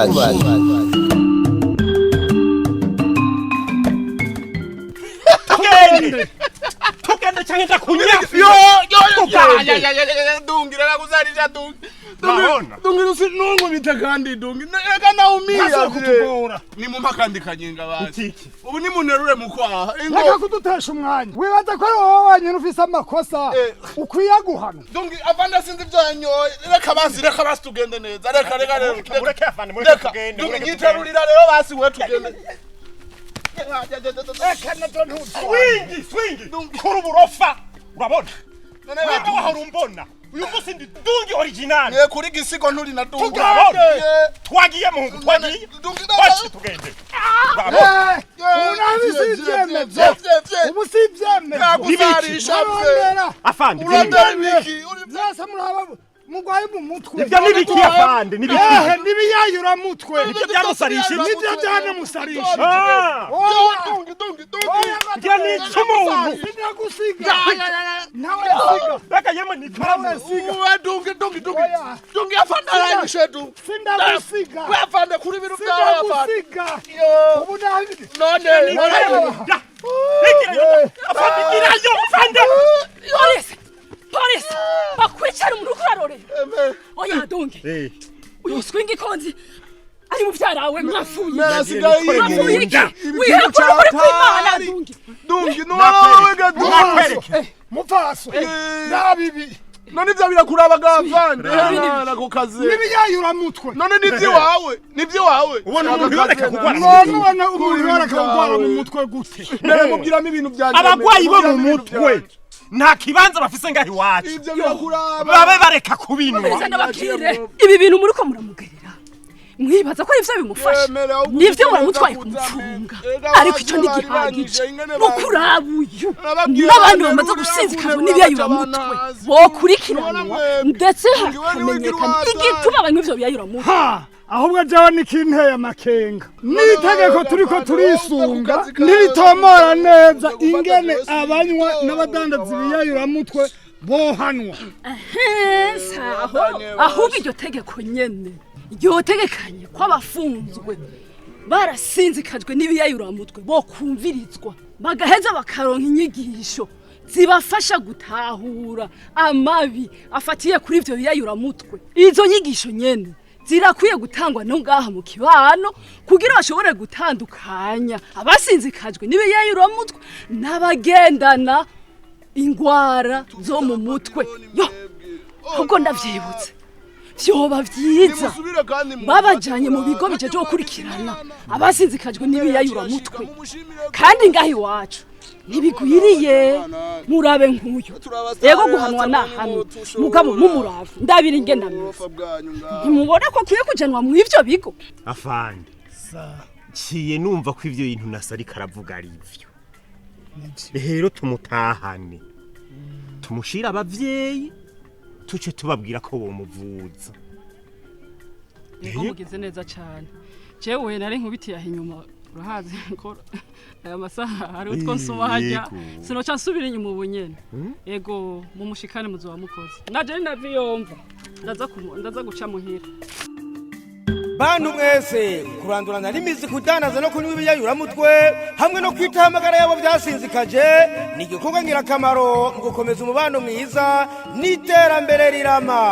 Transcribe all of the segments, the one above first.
Twubake. Tugende, tugende canke ndakunyura. Yo yo yo! Tugende. Ya ya ya ya, Dungi, reka Dungi. Urabona? Dungi, usinungubita kandi, Dungi. Reka naumia. Ntazira kutugora. Ni mumpa kandi kanyinga basi. Utiki. Ubu ni munterure mukwaha. Reka Ingo. kudutesha umwanya. Wibaza ko ari wowe wenyine ufise amakosa ukwiye guhanwa? Dungi, afande, sinzi ibyo yanyoye. Reka basi, reka basi tugende neza. Reka, reka, reka. Mureke afande, mureke. Reka. Tugende. Dungi, Mureke tugende. nyiterurira rero basi, we tugende. Reka navyo ntutware. Swingi, swingi, kura uburofa, urabona? None Webwe ba- wahora umbona, uyu munsi ndi Dungi original. Ye, kuri gisigo nturi na Dungi. Urabona? Ye. Twagiye muhungu, twagiye. Dungi, Baci tugende, urabona? Ubu nabi si ivyemezo, ubu si ivyemezo. Nagusarisha mze. Murondera. Afande. Urondera ibiki? Mwese muraba mugwaye mu mutwe. Ibyo nibiki, afande, nibiki? Ehe, n'ibiyayuramutwe. Nibyo byamusarisha. Nibyo byanamusarisha. Ah. Oya. Dungi, Dungi, Dungi. Ngira nica umuntu. Sinagusiga, nawe siga. Reka yemwe nitoramo. Nawe siga. Uwe Dungi, Dungi, Dungi. Oya. Dungi, afande aranyishe, Dungi. Sindagusiga. We afande, kuri ibintu byawe, afande. Sindagusiga. Yo. Ubu nabi. None. Igirayo, afande, igirayo, afande. Polisi, polisi, bakwicara umuntu uriko urarorera. Oya Dungi, uyu Swingi konzi ari muvyarawe, mwafuye. Nasigaye. Mwafuye iki? Ibintu Wihakura uri kwimana. cyatari. Dungi. Dungi, nuwawe ga Dungi. Nakwereke. Mupfaso, nabibi. None ivyo birakuraba ga afande? Hana ku kazi. N'ibiyayuramutwe. None nivyiwawe, nivyiwawe. Ubona umuntu yoreka kugwara mu None mutwe? ubona umuntu yoreka kugwara mu mutwe gute? Mbere mubwiramo ibintu vyanje. Abagwayi bo mu Mubwiramo ibintu mutwe vyanje. nta kibanza bafise ngaho iwacu. Ivyo birakuraba. Babe bareka kubinwa. Umviriza ndababwire, ibi bintu muriko muramugerera, mwibaza ko arivyo bimufasha? Yemera, ahubwo Nivyo, utegereza muramutwaye kuza, kumufunga, ega ariko ico waje bari ntigihagije. banyishe, ingene Mukuraba uyu Nababwira n'abandi banterure, bamaze gusinzikazwa kunterura n'ibiyayuramutwe baca bokurikiranwa, Nubona mwebwe. ndetse Dungi, we niwe hakamenyekana gira igituma banywa ivyo biyayuramutwe. Ha, ahubwo jewe nikinteye amakenga n'itegeko turiko turisunga ntiritomora neza ingene abanywa n'abadandaza ibiyayuramutwe bohanwa. Saho, ahubwo iryo tegeko nyene ryotegekanye ko abafunzwe barasinzikajwe n'ibiyayuramutwe bokumvirizwa, bagaheza bakaronka inyigisho zibafasha gutahura amabi afatiye kuri ivyo biyayuramutwe. Izo nyigisho nyene zirakwiye gutangwa no ngaha mu kibano kugira bashobore gutandukanya abasinzikajwe n'ibiyayuramutwe n'abagendana ingwara zo mu mutwe. Yo, ahubwo ndavyibutse, vyoba vyiza Nimusubire kandi mu- babajanye mu bigo bijeje gukurikirana abasinzikajwe n'ibiyayuramutwe. Kandi ngaho iwacu ntibigwiriye. Murabe nk'uyu, yego, guhanwa nahanwe, mugabo mumurave, ndabira ingene ameze, ntimubona ko akwiye kujanwa mu ivyo bigo? Afande, ciye numva ko ivyo bintu nasarika aravuga ari ivyo. Rero tumutahane, tumushire abavyeyi, tuce tubabwira ko bomuvuza. Yego, mugize neza cyane. Jewe nari nkubitiye aho inyuma, urahazi ko aya masaha hari utwo nsuma hajya. Sinoca nsubira inyuma ubu nyene. Yego, mumushikane, muzoba mukoze. Naje ninaviyomva ndaza guca muhira. Bantu mwese, kurandurana n'imizi kudandaza no kunywa ibiyayuramutwe hamwe no kwitaho amagara yabo byasinzikaje ni igikorwa ngirakamaro mu gukomeza umubano mwiza n'iterambere rirama.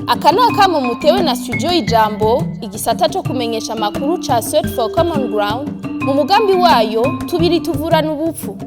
Aka ni akamo mutewe na Studio Ijambo, igisata cyo kumenyesha amakuru ca Search for Common Ground, mu mugambi wayo tubiri tuvurana ubupfu.